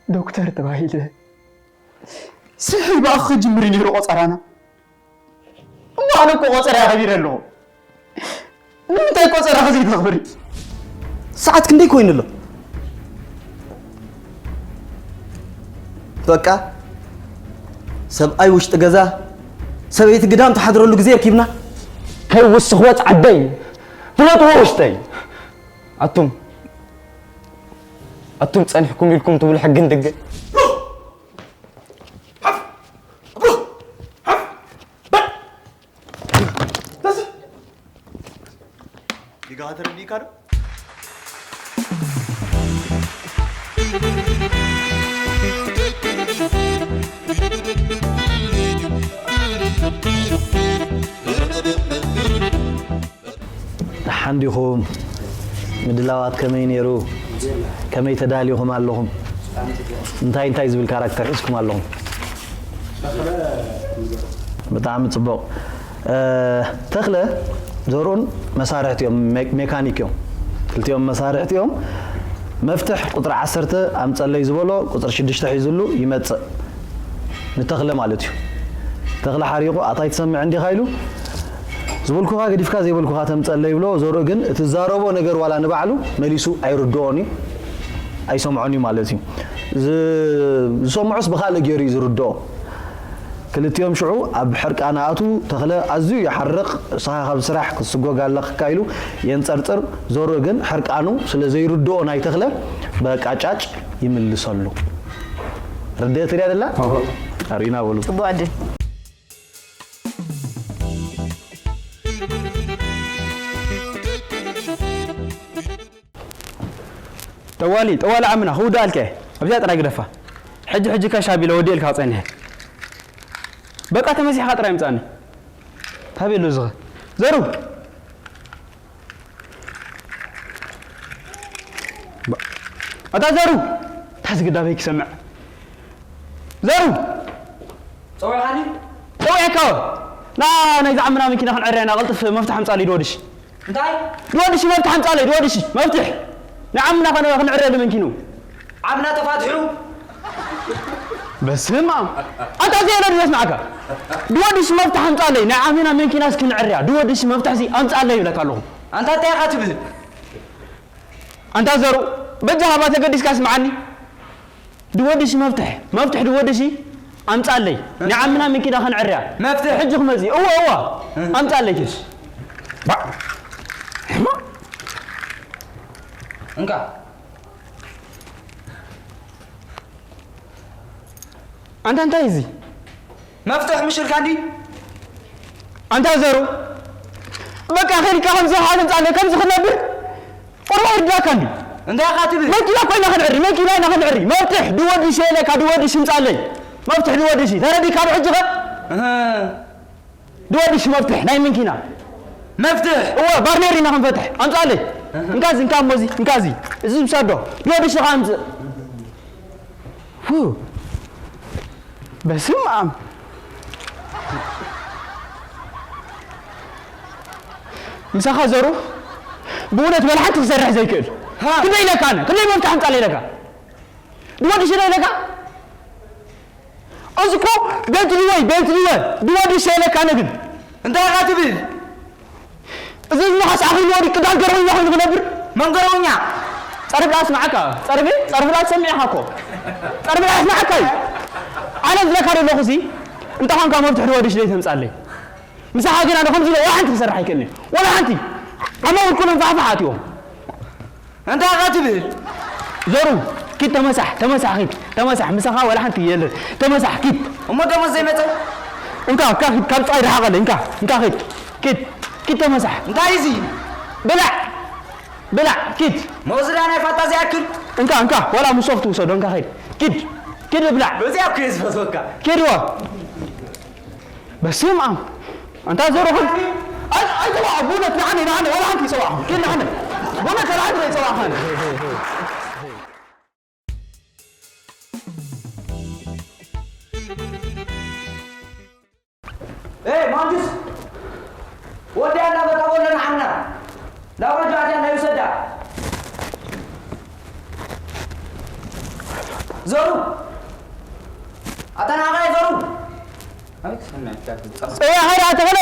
ዶክተር ተባሂለ፣ ስሕል ብኣኺ ክጅምር እዩ ነይሩ ቆጸራና። እሞ ኣነ እኮ ቆጸራ ኣኽቢረ ኣለኹ። ንምንታይ ቆጸራኺ ዘይተኽብሪ? ሰዓት ክንደይ ኮይኑ ኣሎ? በቃ ሰብኣይ ውሽጢ ገዛ፣ ሰበይቲ ግዳም ትሓድረሉ ግዜ ረኪብና። ከይውስኽዎ ጻዕደይ፣ ፍለጥዎ ውሽጠይ። ኣቱም ኣቱም ጸኒሕኩም ኢልኩም ትብሉ ሕጊ ንድገ። ዲጋኻ ተረዲእካ ዶ? ደሓን ዲኹም? ምድላዋት ከመይ ነይሩ? ከመይ ተዳሊኹም ኣለኹም? እንታይ እንታይ ዝብል ካራክተር ሒዝኩም ኣለኹም? ብጣዕሚ ጽቡቕ። እ፣ ተኽለ ዘርኡን መሳርሕቲ እዮም፣ ሜ- ሜካኒክ እዮም። ክልቲኦም መሳርሕቲ እዮም። መፍትሕ ቁፅሪ ዓሰርተ ኣምፀለይ ዝበሎ ቁፅሪ ሽዱሽተ ሒዝሉ ይመፅእ። ንተኽለ ማለት እዩ። ተኽለ ሓሪቑ ኣታ ኣይትሰምዕ እንዲኻ ኢሉ ዝበልኩኻ ገዲፍካ ዘይበልኩኻ ተምፀለይ ይብሎ። ዘርኡ ግን እቲ ዝዛረቦ ነገር ዋላ ንባዕሉ መሊሱ ኣይርድኦን እዩ፣ ኣይሰምዖን እዩ ማለት እዩ። ዝ- ዝሰምዖስ ብኻልእ ገይሩ እዩ ዝርድኦ። ክልቲኦም ሽዑ ኣብ ሕርቃን ኣትዉ። ተኽለ ኣዝዩ ይሓርቕ፣ ንስኻ ካብ ስራሕ ክትስጎግ ኣለካ ኢሉ የንጸርጽር። ዘርኡ ግን ሕርቃኑ ስለ ዘይርድኦ ናይ ተኽለ በቃ ጫጭ ይምልሰሉ። ርድእት ድያ ደላ? ኣርእዩና በሉ። ጽቡቕ ዕድል። ጠዋሊ ጠዋሊ ዓምና ክውዳእልካ እየ። ኣብዚኣ ጥራይ ግደፋ። ሕጂ ሕጂ ካሽ ኣቢለ ወዲኤልካ ክጸንሐ። በቃ ተመሲሕካ ጥራይ ምጻኒ። ታበይ ኣሎ እዚ ኸ? ዘሩ! ባ- ኣታ ዘሩ! ታዚ ግዳበይ ክሰምዕ። ዘሩ! ጸዊዕካኒ? ጸዊዐካ ዋ። ና ናይዛ ዓምና መኪና ክንዕርያ ኢና። ቅልጥፍ መፍትሕ ኣምጻለይ ድወድሽ። እንታይ? ድወድሽ መፍትሕ ኣምጻለይ ድወድሽ መፍትሕ። ንዓምና ከነ ክንዕርየሉ መኪኑ። ዓምና ተፋትሑ። በስመ ኣብ። ኣንታ ዘየለ ድረስ ንዓካ። ድወድሽ መፍትሕ ኣምጻለይ። ናይ ዓምና መኪና እስኪ ንዕርያ። ድወድሽ መፍትሕ ሲ ኣምጻለይ ይብለካ ኣለኹ። ኣንታ እንታይ ኢኻ ትብል? ኣንታ ዘሩ በጃኻ ባ ተገዲስካ ስምዓኒ። ድወድሽ መፍትሕ መፍትሕ ድወድሽ ኣምጻለይ። ናይ ዓምና መኪና ከንዕርያ። መፍትሕ? ሕጂ ክመጽእ። እወ እወ። ኣምጻለይ ኪድ። ባ። ሕማ። እንካ። ኣንታ እንታይ እዚ? መፍትሕ ምሽልካኒ? ኣንታ ዘሩ በቃ ከድካ ከምዚ ሓደ ኣምጻለይ ከምዚ ክነብር ቁርባ ይርዳካ እንዲ። እንታይ ኢኻ ትብል? መኪና ኮይና ክንዕሪ መኪና ኢና ክንዕሪ። መፍትሕ ድወድሽ ኢለካ ድወድሽ ምጻለይ። መፍትሕ ድወድሽ ተረዲካ ዶ ሕጂ ኸ? እህ። ድወድሽ መፍትሕ ናይ መኪና። መፍትሕ? እወ ባርኔር ኢና ክንፈትሕ። ኣምጻለይ። እንካዚ እንካ እሞዚ እንካዚ። እዚ ምሰዶ። ድወድሽ ኢኻ ኣምጽእ። ፉ። በስመ ኣብ። ምሳኻ ዘሩ ብእውነት ወላ ሓንቲ ክሰርሕ ዘይክእል። ሃ። ክንደይ ኢለካ ኣነ? ክንደይ መፍትሕ ኣምጻለይ ኢለካ? ድወድሽ ዶ ኢለካ? እዚ እኮ ቤንትሊ ወይ ቤንትሊ ወይ ድወድሽ ኢለካ ኣነ ግን። እንታይ ኢኻ ትብል? እዚ ዝመኻስ ኣኺሉ ወዲቅ ቅዳል ገረውኛ ኮይኑ ክነብር። መን ገረውኛ? ጸርፍላ ስማዓካ። ጸርፊ? ጸርፍላ ትሰምዕ ኢኻ እኮ። ጸርፍላ ስማዓካ እዩ። ኣነ ዝለካ ዘለኹ ሲ እንተ ኾንካ መፍትሕ ድወድሽ ደይ ተምጻለይ። ምሳኻ ግን ኣነ ከምዚ ኢለ ወላ ሓንቲ ክሰርሕ ኣይክእልን እየ። ወላ ሓንቲ። ዓማውል ኩሎም ፋሕፋሕ ኣትዮም። እንታይ ኢኻ ትብል? ዘሩ ኪድ ተመሳሕ ተመሳሕ ኪድ ተመሳሕ ምሳኻ ወላ ሓንቲ የለን። ተመሳሕ ኪድ። እሞ ደሞዝ ዘይመጸ? እንካ እንካ ኪድ ካብ ጻይ ረሓቐለይ እንካ እንካ ኪድ ኪድ ኪድ ተመሳሕ። እንታይ እዚ? ብላዕ ብላዕ ኪድ። መወዝዳ ናይ ፋታ ዘይኣክል? እንካ እንካ ወላ ምሶፍ ትውሰዶ እንካ ኪድ ኪድ ኪድ ብላዕ። በዚኣ እኮ እየ ዝፈትወካ። ኪድ ወ በስም ኣም ኣንታ ዘሮ ኹን ኣይ ኣይ ጸዋዕ ቡነት ንዓነ ንዓነ ወላ ሓንቲ ጸዋዕ ኪድ ንዓነ ቡነት ወላ ሓንቲ ጸዋዕ ኻን። ኤ ማንጁስ ወዲ ኣላ በቃ ወለን ዓምና ናብ ረጃዕት ያለ ይውሰዳ። ዘሩ! ኣታ ንዓኻ እየ ዘሩ! ኣቤት ሰናይ፣ ዳግም ጸርፊ። ጽባሕ ኸይዳ ተኸለ!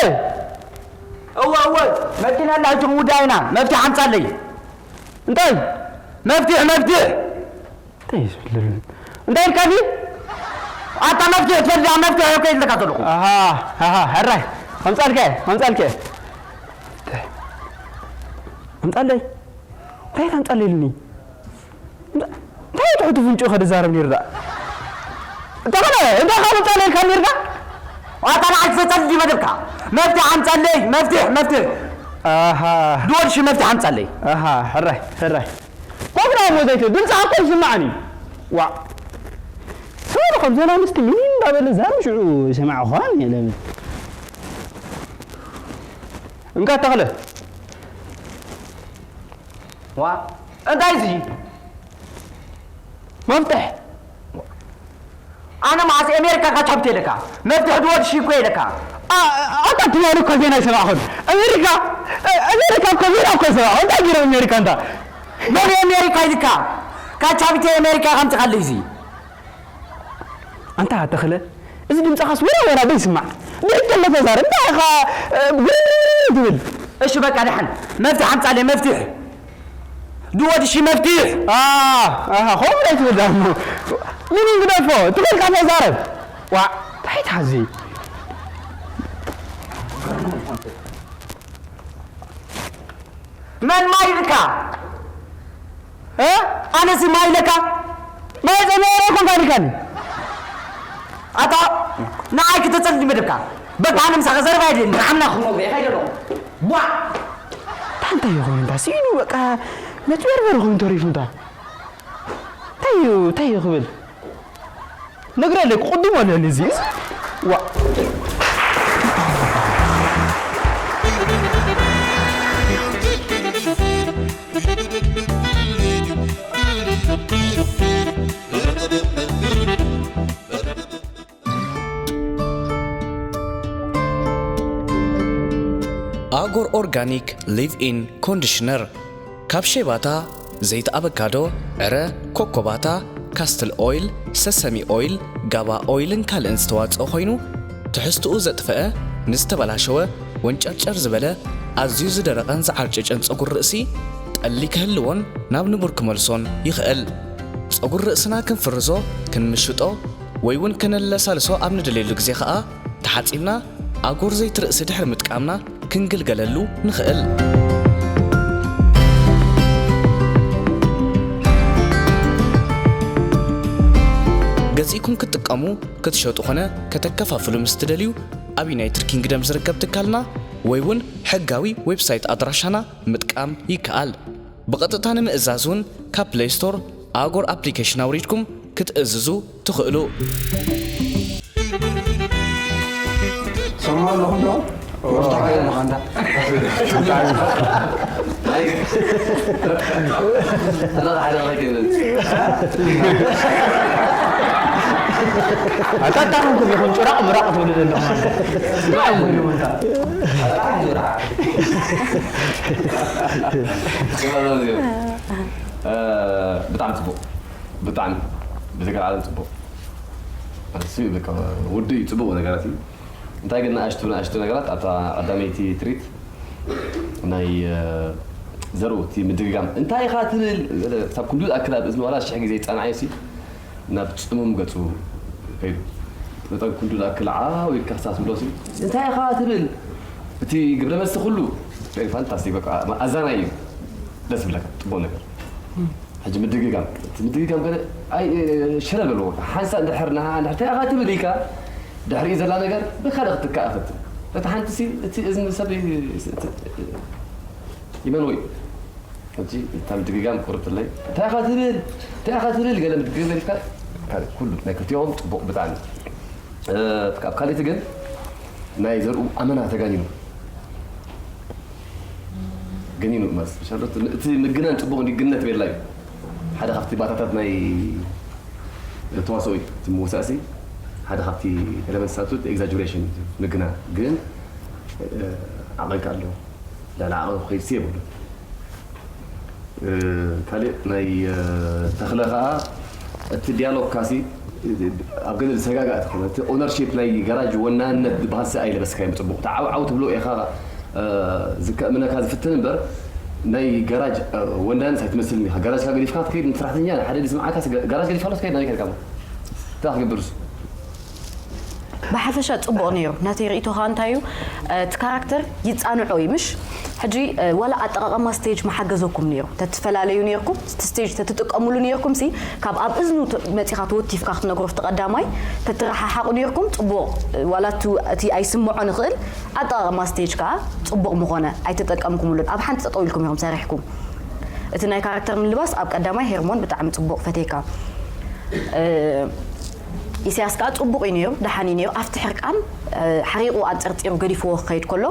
እወ፣ እወ፣ መኪና ኣላ፣ ሕጂ ክንውድኣ ኢና። መፍትሕ ኣምጻለይ። እንታይ? መፍትሕ፣ መፍትሕ! እንታይ እዩ ዝብል ዘሎ? እንታይ ኢልካኒ? ኣታ መፍትሕ ትፈልጥ፣ መፍትሕ እኮ ኢልካ ዘለኹ። ኣሃ፣ ኣሃ፣ ሕራይ። ኣምጻልካ እየ፣ ኣምጻልካ እየ። ኣምጻለይ? እንታይ ከምጻለይ ኢሉኒ? እንታይ ትሑት ፍንጭ ከ ዝዛረብ ነይሩ ደኣ? እንተ ኾነ፣ እንታይ ከምጻለይ ኢልካ ነይርካ? ኣታ ንዓይ ትፈጸል ድዩ መደብካ? መፍትሕ ኣምጻለይ፣ መፍትሕ፣ መፍትሕ። ኣሃ። ድወል ሺ መፍትሕ ኣምጻለይ። ኣሃ፣ ሕራይ፣ ሕራይ። ኮፍ ዳ እሞ ዘይትብል፣ ድምፅኻ እኮ ይስማዕን እዩ። ዋእ። ሰብ ዶ ከምዘን ኣንስቲ ሚን እንዳበለ ዛረብ ሽዑ ይሰማዕ ኳን የለን። እንካ ተኽለ። ዋ፣ እንታይ እዚ? መፍትሕ። ኣነ መዓስ ኣሜሪካ ካቻብት ኢለካ? መፍትሕ ድወድ ሺኮ ኢለካ? ኣ-፣ ኣታ ትማሊ እኮ ዜና ኣይሰማዕኹን። ኣሜሪካ፣ ኣሜሪካ እኮ ዜና እኮ ኣይሰማዕኹን። እንታይ ገይሮም ኣሜሪካ እንታ? መን ኣሜሪካ ኢልካ? ካቻብት ኣሜሪካ ከምጽኻለይ እዚ? ኣንታ ተኽለ፣ እዚ ድምፅኻስ ወላ ወላ ዶ ይስማዕ? ድሕሪ ከሎ ተዛረብ። እንታይ ኢኻ፣ እ፣ ጉርምርም ትብል? እሺ በቃ ደሓን። መፍትሕ ኣምጻለይ፣ መፍትሕ። ድወድሺ መፍትሕ። ኣ፣ ኣሃ፣ ከምኡ ዶ ኣይትብል ደኣ እሞ። ምን ግደፎ፣ ትኽእል ካብ ተዛረብ። ዋእ፣ እንታይ ትሓዚ? መን ማይ ኢልካ? እ? ኣነሲ ማይ ኢለካ? ማይ ጸመረ ኮንካ ኢልካኒ። ኣታ ንዓይ ክተጸልድ መደብካ። በቃ ኣነ ምሳኻ ዘረባ የድልየኒ። ንዓምና ክነግሮ እየ፣ ከይደ ኣለኹ። ቧዕ! እንታይ ይኾን እንታ ስኢኑ በቃ መጭበርበር ኮይኑ ተሪፉ እንታ። እንታይ እዩ፣ እንታይ እዩ ክብል? ነግረለይ፣ ክቕድሞ ኣለኒ እዚስ። ዋ። ኣጎር ኦርጋኒክ ሊቭ ኢን ኮንዲሽነር። ካብ ሼባታ፣ ዘይቲ ኣቨካዶ፣ ዕረ፣ ኮኮባታ፣ ካስትል ኦይል፣ ሰሰሚ ኦይል፣ ጋባ ኦይልን ካልእን ዝተዋጽኦ ኮይኑ፣ ትሕዝትኡ ዘጥፈአ፣ ንዝተበላሸወ፣ ወንጨርጨር ዝበለ፣ ኣዝዩ ዝደረቐን ዝዓርጨጨን ጸጉሪ ርእሲ፣ ጠሊ ክህልዎን ናብ ንቡር ክመልሶን ይኽእል። ጸጉሪ ርእስና ክንፍርዞ፣ ክንምሽጦ፣ ወይ እውን ከነለሳልሶ ኣብ ንደልየሉ ግዜ ኸኣ፣ ተሓጺብና ኣጎር ዘይቲ ርእሲ ድሕሪ ምጥቃምና ክንግልገለሉ ንኽእል። ገዚእኩም ክትጥቀሙ፣ ክትሸጡ ኾነ ከተከፋፍሉ ምስ ትደልዩ፣ ኣብ ዩናይትድ ኪንግደም ዝርከብ ትካልና ወይ እውን ሕጋዊ ዌብሳይት ኣድራሻና ምጥቃም ይከኣል። ብቐጥታ ንምእዛዝ እውን ካብ ፕለይ ስቶር ኣጎር ኣፕሊኬሽን ኣውሪድኩም ክትእዝዙ ትኽእሉ። ሰማዕ ኣለኹም ዶ? ወስታ ከይደ ኣለኻ እንዳ። ኣታ እንታይ ኮንኩም ኢኹም ጭራቕ ምራቕ ትብሉ ዘለኹም? እንታይ ኮንኩም ኢኹም? እ፣ ብጣዕሚ ጽቡቕ። ብጣዕሚ ብዝግር ዓለም ጽቡቕ። እሱ በቃ ውዱእ እዩ፣ ጽቡቕ ነገራት እዩ። እንታይ ግን ንኣሽቱ፣ ንኣሽቱ ነገራት ኣብታ ቀዳመይቲ ትርኢት ናይ፣ እ፣ ዘርኡ እቲ ምድግጋም፣ "እንታይ ኢኻ ትብል?" ክሳብ ክንዱ ዝኣክል ኣብ እዝኒ ዋላ ሽሕ ግዜ ይጸናዕዮ ሲ ናብ ጽሙም ገጹ ከይዱ። መጠን ክንዱ ዝኣክል ዓው ኢልካ ክሳብ ትብሎ ሲ፣ "እንታይ ኢኻ ትብል?" እቲ ግብረ መልሲ ኩሉ very fantastic፣ በቃ ኣዛናይ እዩ። ደስ ይብለካ፣ ጽቡቕ ነገር። ሕጂ ምድግጋም፣ እቲ ምድግጋም ገለ ኣይ፣ ሽረ በልዎ። ሓንሳእ እንድሕር ንዓ፣ እንድሕር እንታይ ኢኻ ትብል ኢልካ፣ ድሕሪኡ ዘላ ነገር ብኻልእ ክትትካእ ፈትን። እቲ ሓንቲ ሲ፣ እቲ እዝኒ ሰብ ይ-፣ እቲ፣ ይመን ወይ። ሕጂ እታ ምድግጋም ቁርጥለይ፣ እንታይ ኢኻ ትብል? እንታይ ኢኻ ትብል? ገለ ምድግጋም ኢልካ፣ ካልእ ኩሉ ናይ ክልቲኦም ጽቡቕ ብጣዕሚ። እ፣ ኣብ ካልእቲ ግን ናይ ዘርኡ ኣመና ተጋኒኑ። ገኒኑ፣ ማለት፣ ሻርሎት፣ እቲ ምግናን ጽቡቕ እንዲ ግነት ቤላ እዩ። ሓደ ካብቲ ባታታት ናይ ተዋስኦ እዩ። እቲ ምውሳእሲ ሓደ ካብቲ ኤለመንትስ ናቱ፣ እቲ ኤግዛጀሬሽን፣ ምግናን። ግን፣ እ፣ ዓቐን ከ ኣለዎ። ልዕሊ ዓቐን ክኸይድሲ የብሉን። እ፣ ካልእ ናይ፣ እ፣ ተኽለ ኸኣ እቲ ዲያሎግ ካሲ ኣብ ገለ ዝሰጋጋእ ትኾነ እቲ ኦነርሺፕ ናይ ጋራጅ ወናንነት ዝበሃል ሲ ኣይለበስካዮም ጽቡቕ ተዓውዓው ትብሎ ኢኻ። ዝከእምነካ ዝፍትን እምበር ናይ ጋራጅ ወናንስ ኣይትመስልን ኢኻ። ጋራጅካ ገዲፍካ ትከይድ ንሰራሕተኛ ሓደ ዝስምዓካ ጋራጅ ገዲፍካ ዶ ትከይድ ናይ ከድካ እንታይ ክገብርስ? ብሓፈሻ ጽቡቕ ነይሩ። ናተይ ርእይቶ ኸኣ እንታይ እዩ፣ እቲ ካራክተር ይጻንዖ እዩ ምሽ? ሕጂ ዋላ ኣጠቓቕማ ስቴጅ መሓገዘኩም ነይሩ። ተትፈላለዩ ነይርኩም፣ እቲ ስቴጅ ተትጥቀሙሉ ነይርኩም ሲ ካብ ኣብ እዝኑ መጺኻ ተወቲፍካ ክትነግሮ ፍቲ ቀዳማይ ተትረሓሓቑ ነይርኩም ጽቡቕ። ዋላ እቲ ኣይስምዖ ንኽእል ኣጠቓቕማ ስቴጅ ከኣ ጽቡቕ ምኾነ ኣይተጠቀምኩምሉን። ኣብ ሓንቲ ጠጠው ኢልኩም ኢኹም ሰሪሕኩም። እቲ ናይ ካራክተር ምልባስ ኣብ ቀዳማይ ሄርሞን ብጣዕሚ ጽቡቕ ፈቴካ። ኢሳያስ ከኣ ጽቡቕ እዩ ነይሩ፣ ደሓን እዩ ነይሩ። ኣብቲ ሕርቃን ሓሪቑ ኣንጠርጢሩ ገዲፍዎ ክኸይድ ከሎ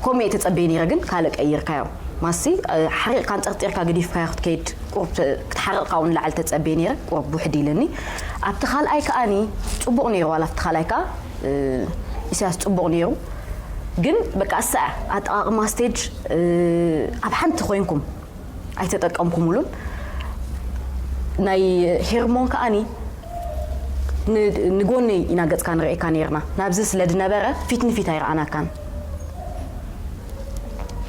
ከምኡ እየ ተጸበየ ነይረ፣ ግን ካልእ ቀይርካዮ። ማሲ ሓሪቕካ ኣንጠርጢርካ ገዲፍካዮ ክትከይድ ቁሩብ ክትሓርቕካ እውን ላዕሊ ተጸበየ ነይረ፣ ቁሩብ ውሕድ ኢልኒ። ኣብቲ ካልኣይ ከኣኒ ጽቡቕ ነይሩ፣ ዋላ ኣብቲ ካልኣይ ከኣ ኢሳያስ ጽቡቕ ነይሩ። ግን በቃ እሳ ኣጠቓቕማ ስቴጅ ኣብ ሓንቲ ኮይንኩም ኣይተጠቀምኩምሉን። ናይ ሄርሞን ከኣኒ ንጎነይ ኢና ገጽካ ንርእየካ ነርና፣ ናብዚ ስለ ዝነበረ ፊት ንፊት ኣይረኣናካን።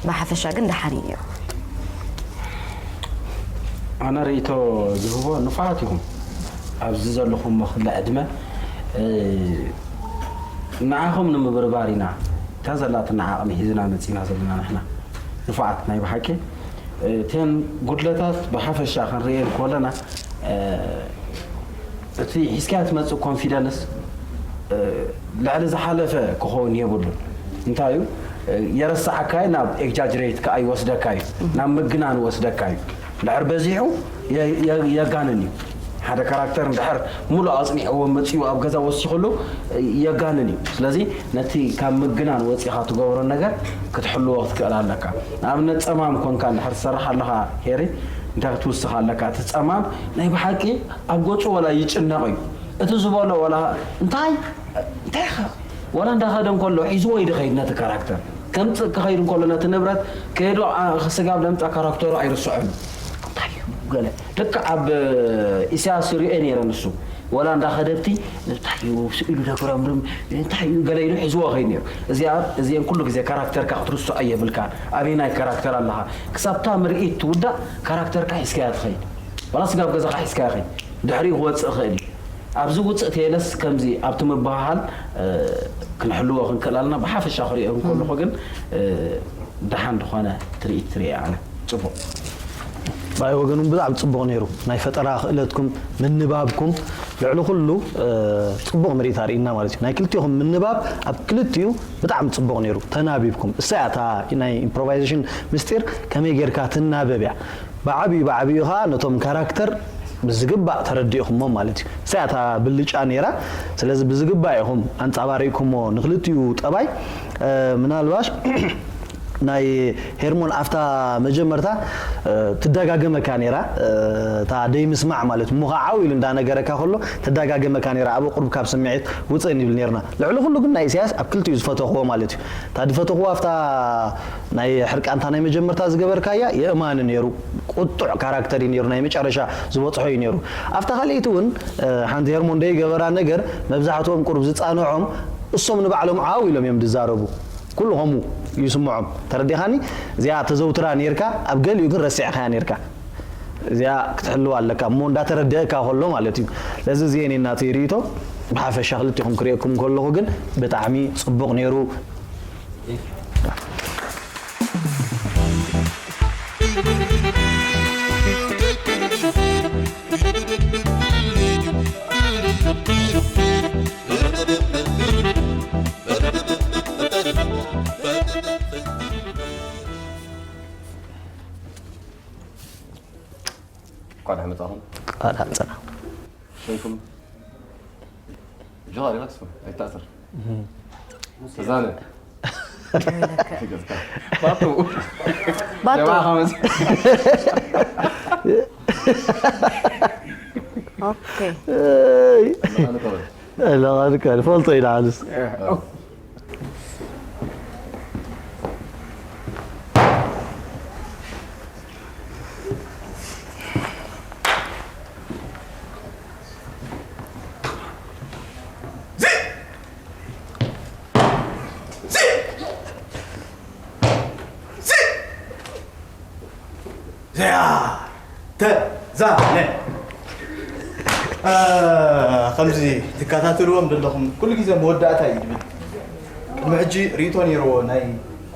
ብሓፈሻ ግን ደሓን እዩ ነይሩ። ኣነ ርእይቶ ዝህቦ ንፉዓት ኢኹም ኣብዚ ዘለኹም ክለ ዕድመ ንዓኹም ንምብርባር ኢና እታ ዘላትና ዓቕሚ ሒዝና መፂና ዘለና ንሕና ንፉዓት ናይ ብሓቂ እተን ጉድለታት ብሓፈሻ ክንርእየን ከለና እቲ ሒዝካዮ ትመፅእ ኮንፊደንስ ልዕሊ ዝሓለፈ ክኸውን የብሉን። እንታይ እዩ የረስዓካ እዩ፣ ናብ ኤግጃጅሬት ከዓ ይወስደካ እዩ፣ ናብ ምግናን ይወስደካ እዩ። ድሕር በዚሑ የጋንን እዩ። ሓደ ካራክተር እንድሕር ሙሉእ ኣፅኒዕዎ መፂኡ ኣብ ገዛ ወሲኽሉ የጋንን እዩ። ስለዚ ነቲ ካብ ምግናን ወፂኻ ትገብሮ ነገር ክትሕልዎ ክትክእል ኣለካ። ንኣብነት ፀማም ኮንካ እንድሕር ትሰርሕ ኣለኻ ሄሪ እንታይ ክትውስኽ ኣለካ? እቲ ፀማም ናይ ብሓቂ ኣብ ገፁ ወላ ይጭነቕ እዩ። እቲ ዝበሎ ወላ እንታይ እንታይ ኢኻ ወላ እንዳኸደ እንከሎ ሒዝዎ ይድኸይድ ነቲ ካራክተር ከምፅእ ክኸይድ እንከሎ ነቲ ንብረት ከየዶ ስጋብ ለምፃ ካራክተሩ ኣይርስዖን። እንታይ እዩ ገለ ልክዕ ኣብ ኢሳያስ ሪኦ ነይረ ንሱ ወላ እንዳኸደብቲ እንታይ እዩ ስኢሉ ደግረምርም እንታይ እዩ ገለ ኢሉ ሒዝዎ ኸይድ ነይሩ። እዚኣ እዚአን ኩሉ ግዜ ካራክተርካ ክትርስዖ የብልካ። ኣበይ ናይ ካራክተር ኣለኻ ክሳብታ ምርኢት ትውዳእ ካራክተርካ ሒዝካያ ትኸይድ። ዋላ ስጋብ ገዛኻ ሒዝካያ ኸይድ ድሕሪኡ ክወፅእ ኽእል እዩ። ኣብዚ ውፅእ ተየለስ ከምዚ ኣብቲ ምበሃሃል ክንሕልዎ ክንክእል ኣለና። ብሓፈሻ ክሪኦ እንከለኹ ግን ደሓን ዝኾነ ትርኢት ትርኢ ኣነ። ፅቡቕ። ብኣይ ወገን እውን ብጣዕሚ ፅቡቕ ነይሩ። ናይ ፈጠራ ክእለትኩም፣ ምንባብኩም ልዕሊ ኩሉ ፅቡቕ ምርኢት ኣርእና ማለት እዩ። ናይ ክልቲኹም ምንባብ ኣብ ክልቲኡ ብጣዕሚ ፅቡቕ ነይሩ። ተናቢብኩም። እሳ እያ እታ ናይ ኢምፕሮቫይዜሽን ምስጢር ከመይ ጌርካ ትናበብ እያ። ብዓብዩ ብዓብዩ ከዓ ነቶም ካራክተር ብዝግባእ ተረዲእኹሞም ማለት እዩ። እሳ እያ እታ ብልጫ ነይራ። ስለዚ ብዝግባእ ኢኹም ኣንፃባሪእኩሞ ንክልቲኡ ጠባይ ምናልባሽ ናይ ሄርሞን ኣብታ መጀመርታ ትደጋገመካ ነይራ እታ ደይምስማዕ ማለት እሞ ከዓ ዓው ኢሉ እንዳነገረካ ከሎ ትደጋገመካ ነይራ ኣብ ቁርብ ካብ ስምዒት ውፅእ ንብል ነርና ልዕሊ ኩሉ ግን ናይ ኢሳያስ ኣብ ክልቲኡ ዝፈተኽዎ ማለት እዩ እታ ዝፈተኽዎ ኣብታ ናይ ሕርቃንታ ናይ መጀመርታ ዝገበርካያ የእማኒ ነይሩ ቁጡዕ ካራክተር እዩ ነይሩ ናይ መጨረሻ ዝበፅሖ እዩ ነይሩ ኣብታ ካልኣይቲ እውን ሓንቲ ሄርሞን ደይገበራ ነገር መብዛሕትኦም ቁርብ ዝፃንዖም እሶም ንባዕሎም ዓው ኢሎም እዮም ዝዛረቡ ኩሉ ከምኡ ይስምዖም ተረዲኻኒ እዚኣ ተዘውትራ ነርካ ኣብ ገሊኡ ግን ረሲዕካያ ነርካ እዚኣ ክትሕልዋ ኣለካ እሞ እንዳተረደእካ ከሎ ማለት እዩ ለዚ እዚአን ናተይ ርእይቶ ብሓፈሻ ክልቲኹም ክርእየኩም ከለኹ ግን ብጣዕሚ ፅቡቕ ነይሩ እንኳዕ ደሓን መጻኹም። ቃል ሓንጸና። ሸይኩም ጆሃር ሪላክስ በል፣ ኣይትኣሰር። ተዛነ። ገጽካ። ባቱ ባቱ። ጀማዓ ኻመስ። ኦኬ። ለቓልካ ንፈልጦ ኢና ኣንስ ዘያ ተዛነ ከምዚ ትከታተልዎም ዘለኹም ኩሉ ግዜ መወዳእታ እዩ ድብል። ቅድሚ ሕጂ ርእቶ ነይርዎ ናይ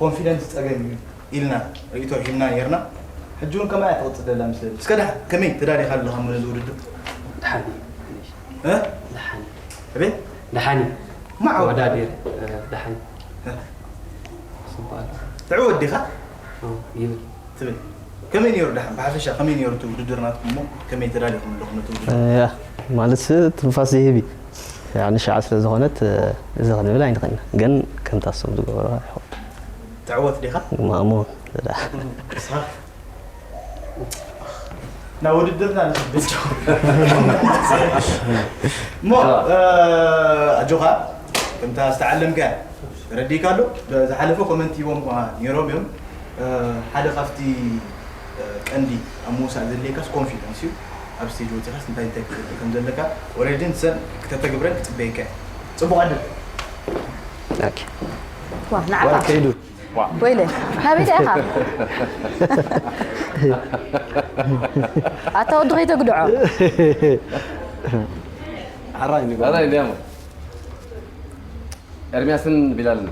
ኮንፊደንስ ጸገም እዩ ኢልና ርእቶ ሂብና ነይርና። ሕጂ እውን ከማይ ትቕጽል ዘላ ምስ እስከ ደሓ ከመይ ተዳሊኻ ኣለኻ መለ ዝውድድር? ደሓን እ? ደሓን ኣቤት ደሓን እዩ። ማዕወ ተወዳዲር ደሓን እዩ። ጽቡቅ ኣሎ። ትዕወት ዲኻ? ይብል ትብል። ከመይ ነይሩ ደሓን ብሓፈሻ ከመይ ነይሩ እቲ ውድድር ናትኩም እሞ ከመይ ተዳሊኹም ኣለኹም ነቲ ውድድር? ያ ማለት ትንፋስ ዝህብ እዩ። ያኒ ሻዕ ስለ ዝኾነት እዚ ክንብል ኣይንኽእልና ግን ከምታ እሶም ዝገበሩ ይኸውን። ትዕወት ዲኻ? ማእሞ ንስኻ ናብ ውድድርና ንኽብል እሞ ኣጆኻ ከምታ ዝተዓለምካ ተረዲእካ ኣሎ ዝሓለፈ ኮመንት ሂቦም ነይሮም እዮም ሓደ ካብቲ ቀንዲ ኣብ ምውሳእ ዘድልየካስ ኮንፊደንስ እዩ ኣብ ስቴጅ ወፂኻስ እንታይ እንታይ ክትገብር ከም ዘለካ ኦሬዲ ንሰን ክተተግብረን ክፅበየካ እዩ ፅቡቅ ዕድል ዋ ንዓኻ ከይዱ ወይለ ናበይ ኢኻ ኣታ ወዲ ከይተግድዖ ሓራይ ንገ ኣራይ እንዲያሞ ኤርሚያስን ቢላልን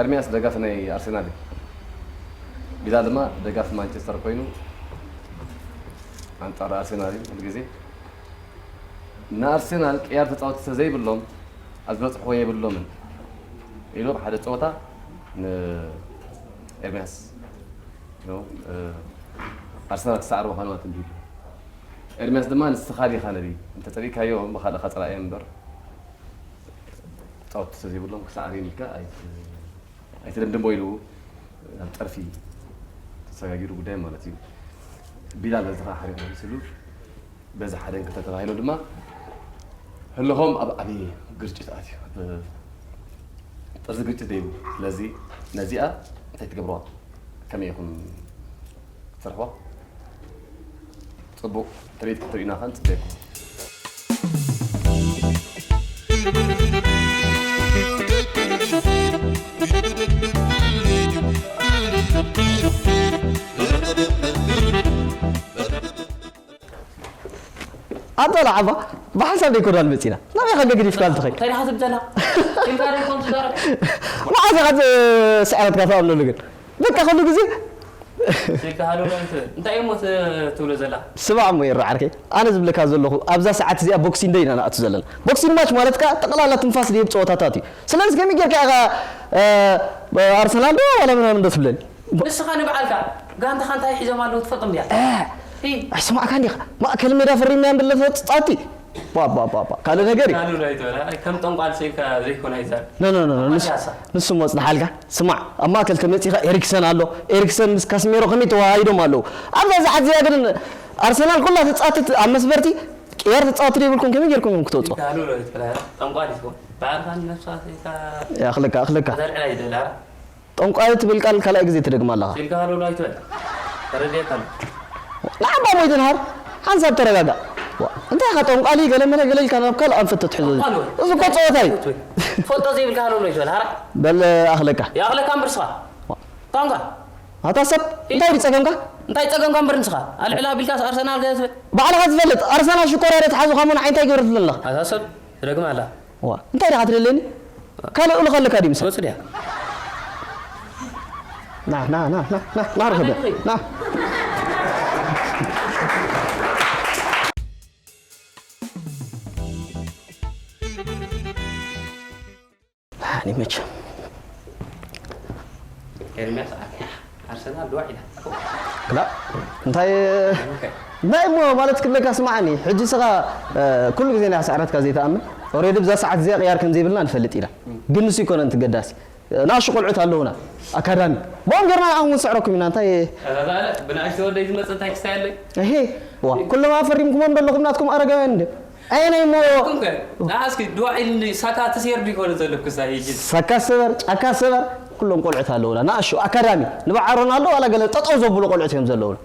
ኤርሚያስ ደጋፊ ናይ ኣርሰናል እዩ ቢላል ድማ ደጋፊ ማንቸስተር ኮይኑ ኣንጻር ኣርሰናል እዩ ኩሉ ግዜ ንኣርሰናል ቅያር ተጻወቲ ተዘይብሎም ኣብ ዝበጽሕዎ የብሎምን ኢሉ ሓደ ጸወታ ንኤርሚያስ ኣርሰናል ክሰዓር ምዃኑ ኣትንቢሉ ኤርሚያስ ድማ ንስኻ ዲኻ ነቢ እንተጸሊእካዮ ብኻልእኻ ጸላእዮ እምበር ጻወቲ ተዘይብሎም ክሰዓር ኢልካ ኣይትደምድሞ ኢሉ ናብ ጠርፊ ተሰጋጊሩ ጉዳይ ማለት እዩ ቢላል በዚ ከዓ ሓሪቕ መሊስሉ በዚ ሓደ እንክልተ ተባሂሎም ድማ ህልኾም ኣብ ዓብዪ ግርጭት ኣትዩ ኣብ ጥርዚ ግርጭት ደይቡ ስለዚ ነዚኣ እንታይ ትገብርዋ ከመይ ኢኹም ክትሰርሕዋ ፅቡቕ ትርኢት ክትርእዩና ከ ንፅበየኩም ኣንታ ለዓባ ብሓንሳብ ደይኮናል መፂና ናበይ ከ ገግዲፍካ ልትኸይ እንታይ ዲኻ ትብል ዘላ? ፂምካ ዶ ይኮን ትዛረብ? መዓዝ ኢኻ ስዕረትካ ትኣምነሉ ግን በቃ ኩሉ ግዜ ዘይከሃለሉ ኣይትበል እንታይ እሞ ትብሎ ዘላ? ስማዕ እሞ የሮ ዓርከይ ኣነ ዝብለካ ዘለኹ ኣብዛ ሰዓት እዚኣ ቦክሲንግ ደይ ኢና ንኣቱ ዘለና ቦክሲንግ ማች ማለት ከዓ ጠቕላላ ትንፋስ ዝህብ ፀወታታት እዩ ስለዚ ከመይ ጌርካ ኢኻ ኣርሰናል ዶ ዋላ ምናምን ዶ ትብለኒ ንስኻ ንባዕልካ ጋንታኻ እንታይ ሒዞም ኣለዉ ትፈልጦም ድያ? ኣይ ስማዕካ እንዲኻ ማእከል ሜዳ ፈሪምና ንብለ ተጻወቲ ባባባባ ካልእ ነገር እዩ። ናሉል ኣይትበል ኣይ ከም ጠንቋል ስኢልካ ዘይኮነ ኣይዛረብ። No no no no ንሱ ንሱ እሞ ጽንሓልካ ስማዕ ኣብ ማእከል ተመጺኻ ኤሪክሰን ኣሎ ኤሪክሰን ምስ ካስሜሮ ከመይ ተወሃሂዶም ኣለዉ ኣብዛ ሰዓት እዚኣ ግን ኣርሰናል ኩላ ተጻወቲ ኣብ መስበርቲ ቅያር ተጻወቲ ዘይብልኩም ከመይ ጌርኩም ኢኹም ክትወጽኡ? ናሉል ኣይትበል ኣይ ጠንቋል እዩ ትኾን ባዕልካ ንነብስኻ ስኢልካ ያኽለካ ያኽለካ። ተልዕል ኣይደል ኣረ ጠንቋይ ትብል ቃል ካልኣይ ግዜ ትደግማ ኣለኻ። ኢልካ ሃለውለው ኣይትበል። ተረዲኤካ ኣሎ። ንዓባ ሞይተ ንሃር ሓንሳብ ተረጋጋእ። ዋ፣ እንታይ ኢኻ ጠንቋሊ ገለ መለ ገለ ኢልካ ናብ ካልእ ኣንፈት ተትሕዞ እዚ። ጠንቋሊ ወይ? እዚ እኮ ጸወታ እዩ። ትፈልጦ ዘይብልካ ሃለውለው ኣይትበል። ሃራ። በል ኣኽለካ። ይኣኽለካ እምበር ንስኻ። ዋ። ቋንቋ። ኣታ ሰብ እንታይ ድዩ ጸገምካ? እንታይ ጸገምካ እምበር ንስኻ። ኣልዕል ኣቢልካስ ኣርሰናል ገለ ትብል። ባዕልኻ ትፈልጥ ኣርሰናል ሽኮር እያ ተትሓዙ ካሞን ዓይንታይ ገይረትሉ ኣለኻ። ኣታ ሰብ ትደግም ኣላ። ዋ እንታይ ዲኻ ትደልየኒ ካልእ እልኻ ኣለካ ድዩ ምሳይ መጽእ ድያ ና ና ና ና ና ና ርኸበ ና ኣኒ መቸም ኤርሚያስ ኣርያ ኣርሰናል ድዋ ኢላ ክላ እንታይ ናይ እሞ ማለት ክብለካ ስማዓኒ ሕጂ ስኻ ኩሉ ግዜ ናይ ስዕረትካ ዘይተኣምን ኦሬዲ ብዛ ሰዓት እዚኣ ቅያር ከም ዘይብልና ንፈልጥ ኢና ግን ንሱ ይኮነ እንትገዳሲ ናሹ ቆልዑት ኣለውና ኣካዳሚ ብኦም ገርና ንዓኹም ንስዕረኩም ኢና እንታይ ብናእሽተ ወደይ ዝመፀ እንታይ ክስታይ ኣለይ እሄ ዋ ኩሎም ኣፈሪምኩሞም ዘለኹም ናትኩም ኣረጋውያን እንደ ኣየናይ እሞ ንዓስኪ ድዋ ኢልኒ ሳካ ተሰየር ዲኮነ ዘለኩ ሳይ ሳካ ሰበር ጫካ ሰበር ኩሎም ቆልዑት ኣለውና ንኣሹ ኣካዳሚ ንበዓ ሮናልዶ ዋላ ገለ ጠጠው ዘብሉ ቆልዑት እዮም ዘለውና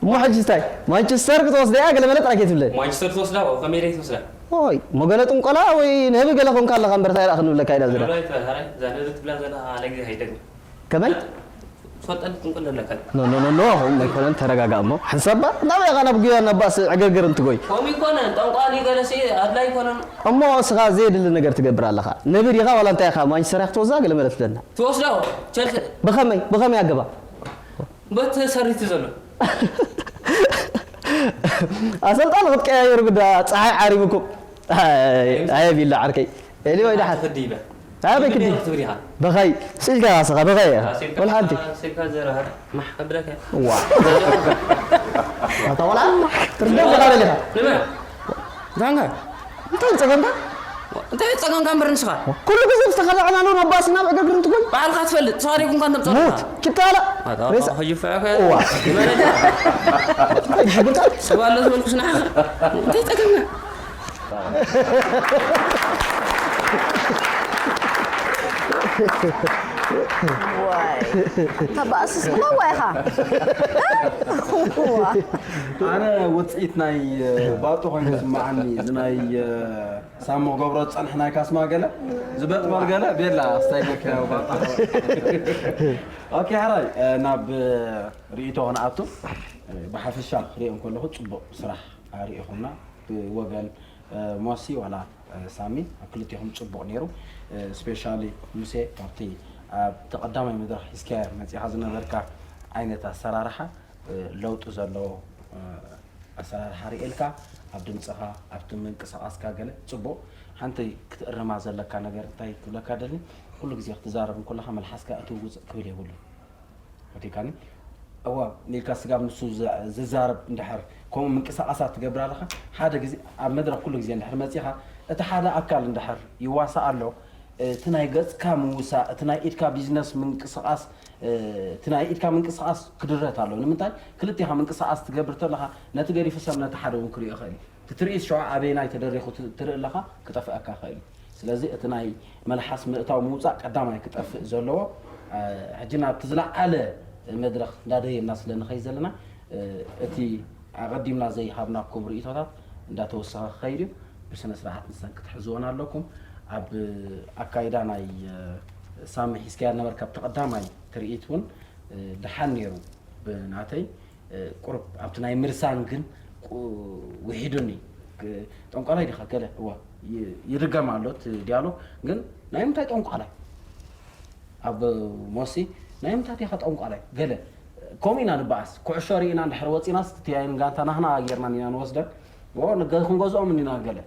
እሞ ሕጂ እንታይ ማንቸስተር ክትወስደ እያ ገለ መለ ጥራይ ከይትብለ ማንቸስተር ትወስዳ ከመይ ደይ ትወስዳ ኦይ ሞገለ ጥንቆላ ወይ ነህቢ ገለ ኮንካ ኣለኻ እምበር እንታይ ደኣ ክንብለካ ኢና ዝዳ ከመይ? ትፈልጠኒ ጥንቁል ኣለካ። ኖ ኖ ኖ ኖ ሆም ኣይኮነን። ተረጋጋ እሞ። ሓንሳብ እባ ናበይ ኢኻ ናብ ጉያ ናብ ባእሲ ዕግርግር እንትጎይ? ከምኡ ይኮነ ጠንቋሊ ገለሲ ኣድላይ ይኮነ። እሞ እስኻ ዘየድሊ ነገር ትገብር ኣለኻ። ነብር ኢኻ ዋላ እንታይ ኢኻ? ማንቸስተር ኢኻ ክትወዛ ገለ መለት ደና። ትወስዶ ቸልሲ ብኸመይ ብኸመይ ኣገባ? በት ሰሪት ዘሎ ኣሰልጣን ክትቀያየሩ ግዳ። ፀሓይ ዓሪቡኩም። ኣየ ቢላ ዓርከይ። ኤሊ ወይ ደሓን። ትፍዲ ይበ ኣበይ ክዲ? ትብሪኻ በኸይ ስኢልካ ስኻ በኸይ። ወላ ሓንቲ ስልካ ዘረሃ ማሕ ከብለካ ዋ ኣታ ወላ ትርደም ዘኻበል ኢኻ። ንመ ዳንጋ እንታይ ጸገምካ? እንታይ ጸገምካ እምበር ንስኻ ኩሉ ግዜ ዝተኸላዕና ነው ነባሲ ናብ ዕግርግር እንትኮን ባዕልካ ትፈልጥ ሰሪኩንካ እንተምጸልካ ሞት ኪታላ ሬሳ ሕጂ ፍዕከ እዋ። ንመለካ እንታይ ድሕግርካ? ሰብ ኣሎ ዝበልኩስ ንዓኻ እንታይ ጸገምና ዋይ ተባእስስ ብለዋ ኢኻ። ኣነ ውፅኢት ናይ ባጡ ኮይኑ ዝስማዓኒ እዚ ናይ ሳሞ ገብሮ ዝፀንሕ ናይ ካስማ ገለ ዝበጥበል ገለ ቤላ ኣስታይ ገከ ባጣ ኦኬ። ሕራይ ናብ ርእይቶ ክንኣቱ ብሓፈሻ ክሪኦም ከለኹ ፅቡቕ ስራሕ ኣርእኹምና ብወገን ሞሲ ዋላ ሳሚ ኣብ ክልቴኹም ፅቡቕ ነይሩ። ስፔሻሊ ሙሴ ካብቲ ኣብቲ ቀዳማይ መድረኽ ሒዝካዮ መፂኻ ዝነበርካ ዓይነት ኣሰራርሓ ለውጢ ዘለዎ ኣሰራርሓ ርእየልካ ኣብ ድምፅኻ ኣብቲ ምንቅስቓስካ ገለ ፅቡቕ ሓንቲ ክትእርማ ዘለካ ነገር እንታይ ክብለካ ደሊ ኩሉ ግዜ ክትዛረብ እንከለኻ መልሓስካ እቲ ውፅእ ክብል የብሉን። ወዲካኒ እዋ ኒልካ ስጋብ ንሱ ዝዛረብ እንድሕር ከምኡ ምንቅስቃሳት ትገብር ኣለኻ ሓደ ግዜ ኣብ መድረክ ኩሉ ግዜ እንድሕር መፂኻ እቲ ሓደ ኣካል እንድሕር ይዋሳእ ኣሎ እቲ ናይ ገፅካ ምውሳእ እቲ ናይ ኢድካ ቢዝነስ ምንቅስቃስ እቲ ናይ ኢድካ ምንቅስቃስ ክድረት ኣሎ ንምንታይ ክልቴኻ ምንቅስቃስ ትገብር ተለኻ ነቲ ገዲፉ ሰብ ነቲ ሓደ እውን ክሪኦ ይኽእል እዩ እቲ ትርኢት ሸዋ ኣበየናይ ተደሪኹ ትርኢ ኣለኻ ክጠፍአካ ይኽእል እዩ ስለዚ እቲ ናይ መልሓስ ምእታው ምውፃእ ቀዳማይ ክጠፍእ ዘለዎ ሕጂ ናብቲ ዝለዓለ መድረኽ እንዳደየና ስለ ንኸይድ ዘለና እቲ ኣቐዲምና ዘይሃብናኩም ርእይቶታት እንዳተወሰኸ ክኸይድ እዩ ብስነ ስርዓት ንሰን ክትሕዝወን ኣለኩም ኣብ ኣካይዳ ናይ ሳሚ ሒዝካያ ነበርካ ኣብቲ ቀዳማይ ትርኢት እውን ደሓን ነይሩ ብናተይ ቁሩብ ኣብቲ ናይ ምርሳን ግን ውሒዱኒ ጠንቋላይ ዲኻ ገለ እዋ ይድገም ኣሎ እቲ ዲያሎግ ግን ናይ ምንታይ ጠንቋላይ ኣብ ሞሲ ናይ ምንታይ ዲኻ ጠንቋላይ ገለ ከምኡ ኢና ንበኣስ ኩዕሾ ርኢና እንድሕር ወፂናስ ትያይን ጋንታ ናህና ጌርና ኢና ንወስደን ክንገዝኦም እንዲና ገለ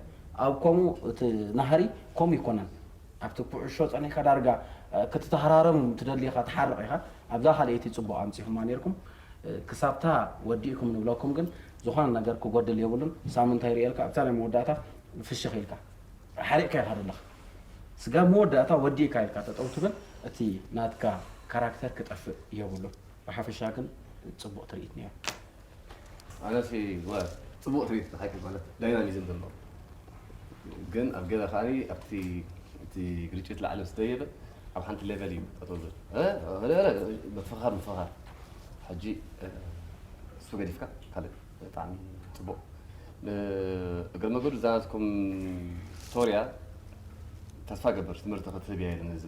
ኣብ ከምኡ እቲ ናህሪ ከምኡ ይኮነን ኣብቲ ኩዕሾ ጸኒሕካ ዳርጋ ክትተሃራረም ትደሊ ኢኻ ትሓርቕ ኢኻ ኣብዛ ካልኣይቲ ጽቡቕ ኣምጺኹማ ነርኩም ክሳብታ ወዲእኩም ንብለኩም ግን ዝኾነ ነገር ክጎድል የብሉን ሳምንት ኣይርእየልካ ኣብታ ናይ መወዳእታ ፍሽኽ ኢልካ ሓሪቕካ ኢኻ ዘለኻ ስጋብ መወዳእታ ወዲእካ ኢልካ ጠጠው ትብል እቲ ናትካ ካራክተር ክጠፍእ የብሉን ብሓፈሻ ግን ጽቡቕ ትርኢት ነይሩ ኣነሲ ጽቡቕ ትርኢት ሓቂ ማለት ዳይናሚዝም ዘለዎ ግን ኣብ ገለ ከዓኒ ኣብቲ እቲ ግርጭት ላዕሊ ምስ ደየበ ኣብ ሓንቲ ሌቨል እዩ ጠጠው ዝብል ምፍኻር ምፍኻር ሕጂ እሱ ገዲፍካ ካልእ ብጣዕሚ ጽቡቕ እግረ መገዱ እዛ ናትኩም ስቶርያ ተስፋ ገብር ትምህርቲ ክትህብ እያ ነዚ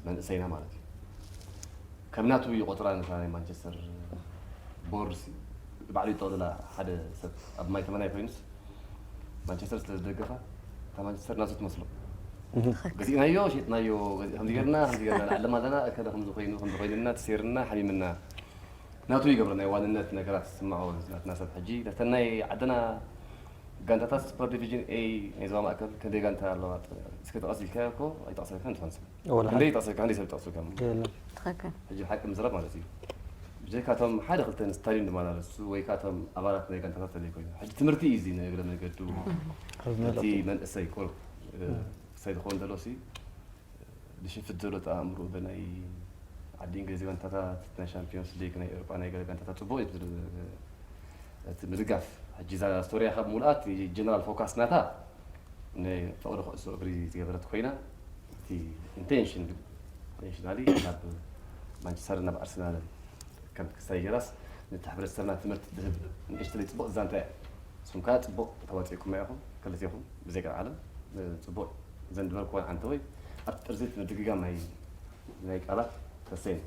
መንእሰይና ማለት እዩ ከም ናቱ ይቆፅራ ነታ ናይ ማንቸስተር ቦርድ ሲ ባዕሉ ይጠቕልላ ሓደ ሰብ ኣብ ማይ ተመናይ ኮይኑስ ማንቸስተር ስለ ዝደገፋ እታ ማንቸስተር ናቱ ትመስሎ ገዚእናዮ ሸጥናዮ ከምዚ ገርና ከምዚ ገርና ንዓለም ኣለና እከለ ከምዚ ኮይኑ ከምዚ ኮይንና ተሰይርና ሓሚምና ናቱ ይገብረ ናይ ዋንነት ነገራት ዝስምዖ ናትና ሰብ ሕጂ ነተን ናይ ዓድና ጋንታታት ሱፐር ዲቪዥን ኤ ናይ ዞባ ማእከል ክንደይ ጋንታ ኣለዋ እስከ ጠቐስ ኢልካዮ እኮ ኣይጠቕሰልካን ትኾን ሰብ ክንደይ ይጠቕሰልካ ክንደይ ሰብ ይጠቕሰልካ ሕጂ ሓቂ ምዝራብ ማለት እዩ ብጀካቶም ሓደ ክልተ ንስታድዩም ዝመላለሱ ወይ ካቶም ኣባላት ናይ ጋንታታት ተለይ ኮይኑ ሕጂ ትምህርቲ እዩ እዚ ንእግረ መገዱ እቲ መንእሰይ ቁሩብ ክሳይ ዝኸውን ዘሎ ሲ ዝሽፍት ዘሎ ኣእምሮ በናይ ዓዲ እንግሊዝ ጋንታታት ናይ ሻምፒዮንስ ሊግ ናይ ኤሮጳ ናይ ገለ ጋንታታት ፅቡቅ እዩ እቲ ምድጋፍ ሕጂ እዛ ስቶሪያ ካብ ሙሉኣት ጀነራል ፎካስ ናታ ንፍቅሪ ኩዕሶ እግሪ ዝገበረት ኮይና እቲ ኢንቴንሽን ግን ኢንቴንሽናሊ ናብ ማንቸስተር ናብ ኣርሰናል ከም ክሳይ ጌራስ ነቲ ሕብረተሰብና ትምህርቲ ዝህብ ንእሽተለይ ፅቡቅ ዛንታ እያ ንስኹም ከዓ ፅቡቅ ተዋፂእኩም ኢኹም ክልቴኹም ብዘይ ቀልዓለም ፅቡቅ ዘን ዝበልክወን ዓንተወይ ኣብቲ ጥርዚ እቲ ምድግጋም ናይ ናይ ቃላት ተሰይን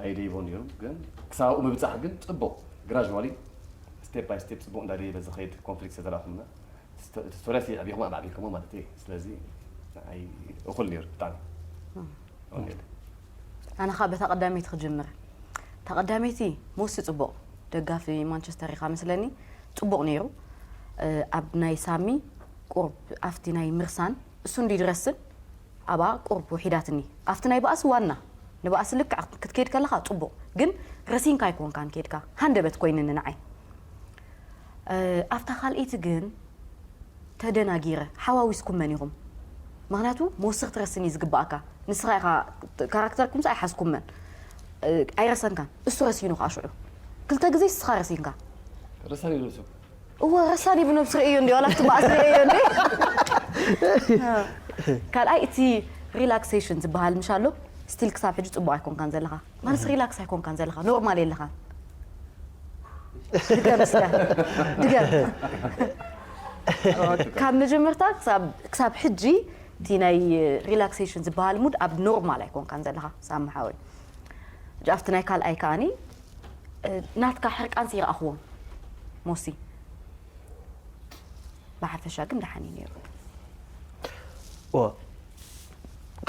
ኣይደይቦ ነይሩ፣ ግን ክሳብ ኣብኡ ምብጻሕ ግን ጽቡቕ፣ ግራጅዋሊ፣ ስቴፕ ባይ ስቴፕ ጽቡቕ እንዳደየበ ዝኸይድ ኮንፍሊክት ስለ ዘርኣኹምና፣ ስቶ-፣ እቲ ስቶሪያስ ኣዕቢኹም ኣማዕቢልኩሞ ማለት እየ። ስለዚ ንዓይ እኹል ነይሩ ብጣዕሚ። ወንጌል። ኣነ ኸዓ በታ ቀዳመይቲ ክጅምር። እታ ቀዳመይቲ ሞሲ ጽቡቕ ደጋፊ ማንቸስተር ኢኻ መስለኒ፣ ጽቡቕ ነይሩ። ኣብ ናይ ሳሚ ቁሩብ ኣብቲ ናይ ምርሳን እሱ እንዲ ድረስን ኣብኣ ቁሩብ ውሒዳትኒ። ኣብቲ ናይ ባእሲ ዋና ንባእሲ ልክዕ ክትከይድ ከለኻ ጽቡቕ፣ ግን ረሲንካ ኣይኮንካን ከይድካ፣ ሃንደበት ኮይንኒ ንዓይ። ኣብታ ካልኣይቲ ግን ተደናጊረ፣ ሓዋዊስኩመን ኢኹም። ምኽንያቱ መወሰኽቲ ረስን እዩ ዝግባኣካ። ንስኻ ኢኻ ካራክተርኩምስ ኣይሓዝኩመን። ኣይረሰንካን፣ እሱ ረሲኑ ከዓ ሽዑ ክልተ ግዜ ንስኻ ረሲንካ። ረሳን እዩ ነብሱ። እወ ረሳን እዩ ብነብሱ ርእዮ እንዲ ዋላ ኣብቲ ባእሲ ርእዮ እንዲ። ካልኣይ እቲ ሪላክሴሽን ዝበሃል ምሽ ኣሎ ስቲል ክሳብ ሕጂ ጽቡቕ ኣይኮንካን ዘለኻ። ማለት ሪላክስ ኣይኮንካን ዘለኻ፣ ኖርማል የለኻን። ድገም እስከ። ድገም። ካብ መጀመርታ ክሳብ ክሳብ ሕጂ እቲ ናይ ሪላክሴሽን ዝበሃል ሙድ ኣብ ኖርማል ኣይኮንካን ዘለኻ ሳሚ ሓወይ። ሕጂ ኣብቲ ናይ ካልኣይ ከኣኒ ናትካ ሕርቃንሲ ይረኣኽዎም ሞሲ። ብሓፈሻ ግን ደሓን እዩ ነይሩ። ኦ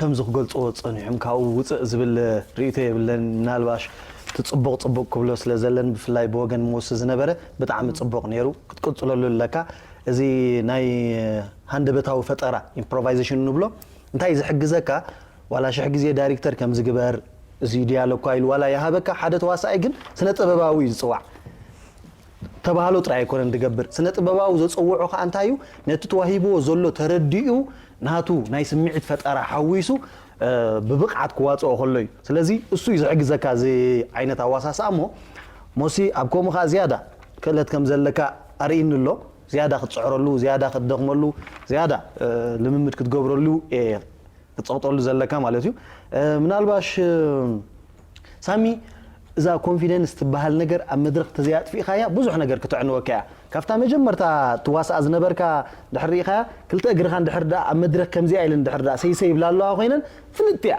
ከምዚ ክገልፅዎ ፀኒሖም ካብኡ ውፅእ ዝብል ርእቶ የብለን። ምናልባሽ እቲ ፅቡቕ ፅቡቕ ክብሎ ስለ ዘለን ብፍላይ ብወገን ሞሲ ዝነበረ ብጣዕሚ ፅቡቕ ነይሩ ክትቅፅለሉ ኣለካ። እዚ ናይ ሃንደበታዊ ፈጠራ ኢምፕሮቫይዜሽን ንብሎ እንታይ እዩ ዝሕግዘካ ዋላ ሽሕ ግዜ ዳይሬክተር ከምዚ ግበር እዚ ዲያሎግ እኳ ኢሉ ዋላ ይሃበካ ሓደ ተዋሳኣይ ግን ስነ ጥበባዊ እዩ ዝፅዋዕ ተባህሎ ጥራይ ኣይኮነን ዝገብር። ስነ ጥበባዊ ዘጸውዖ ከኣ እንታይ እዩ? ነቲ ተዋሂብዎ ዘሎ ተረዲኡ ናቱ ናይ ስምዒት ፈጠራ ሓዊሱ ብብቕዓት ክዋጽኦ ከሎ እዩ። ስለዚ እሱ እዩ ዝሕግዘካ እዚ ዓይነት ኣዋሳስኣ እሞ ሞሲ ኣብ ከምኡ ከኣ ዝያዳ ክእለት ከም ዘለካ ኣርእይኒ ኣሎ። ዝያዳ ክትጽዕረሉ፣ ዝያዳ ክትደኽመሉ፣ ዝያዳ ልምምድ ክትገብረሉ ክትፀቕጠሉ ዘለካ ማለት እዩ። ምናልባሽ ሳሚ እዛ ኮንፊደንስ ትበሃል ነገር ኣብ መድረክ ተዘይኣጥፊእኻያ ብዙሕ ነገር ክተዕንወካ እያ። ካብታ መጀመርታ ትዋስኣ ዝነበርካ ድሕር ርኢኻያ ክልተ እግርኻ እንድሕር ደኣ ኣብ መድረክ ከምዚኣ ኢለን እንድሕር ደኣ ሰይሰይ ይብላ ኣለዋ ኮይነን ፍልጥቲ እያ።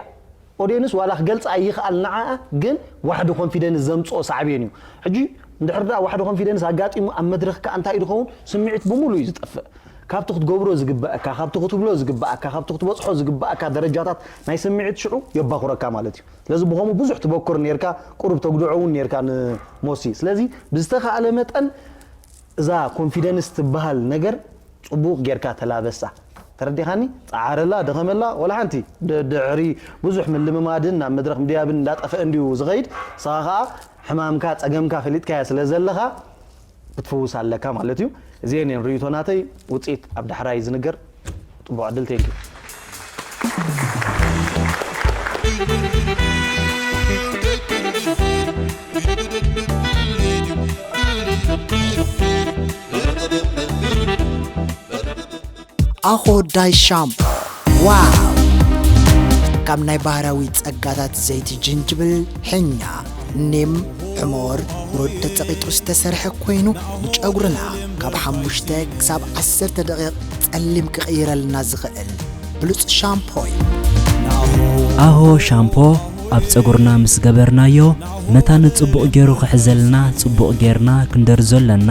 ኦድየንስ ዋላ ክገልፃ ኣይኽኣል ንዓኣ ግን ዋሕዲ ኮንፊደንስ ዘምፅኦ ሳዕቤን እዩ። ሕጂ እንድሕር ደኣ ዋሕዲ ኮንፊደንስ ኣጋጢሙ ኣብ መድረክ ከዓ እንታይ እዩ ዝኸውን ስምዒት ብምሉእ እዩ ዝጠፍእ። ካብቲ ክትገብሮ ዝግበኣካ፣ ካብቲ ክትብሎ ዝግበኣካ፣ ካብቲ ክትበፅሖ ዝግበኣካ ደረጃታት ናይ ስምዒት ሽዑ የባኹረካ ማለት እዩ። ስለዚ ብኸምኡ ብዙሕ ትበኩር ኔርካ፣ ቁሩብ ተጉድዖ እውን ኔርካ ንሞሲ። ስለዚ ብዝተኻእለ መጠን እዛ ኮንፊደንስ ትበሃል ነገር ፅቡቕ ጌርካ ተላበሳ። ተረዲኻኒ? ፀዓረላ፣ ደኸመላ፣ ወላ ሓንቲ ድ-፣ ድሕሪ ብዙሕ ምልምማድን ናብ መድረኽ ምድያብን እንዳጠፍአ እንድዩ ዝኸይድ። ንስኻ ኸዓ ሕማምካ፣ ፀገምካ ፈሊጥካያ ስለ ዘለኻ ክትፍውስ ኣለካ ማለት እዩ። እዚኤን እየን ርእይቶ ናተይ። ውፅኢት ኣብ ዳሕራይ ዝንገር። ፅቡቕ ዕድል። Thank you። ኣኾ ዳይ ሻምፖ ዋው! ካብ ናይ ባህራዊ ጸጋታት ዘይቲ ጅንጅብል፣ ሕኛ፣ ኒም፣ ሕሞር፣ ሩድ ተጸቒጡ ዝተሰርሐ ኮይኑ ንጨጉርና ካብ ሓሙሽተ ክሳብ ዓሰርተ ደቂቕ ጸሊም ክቕይረልና ዝኽእል ብሉጽ ሻምፖ እዩ። ኣሆ ሻምፖ ኣብ ጸጉርና ምስ ገበርናዮ መታን ጽቡቕ ገይሩ ክሕዘልና ጽቡቕ ገይርና ክንደርዞ ኣለና።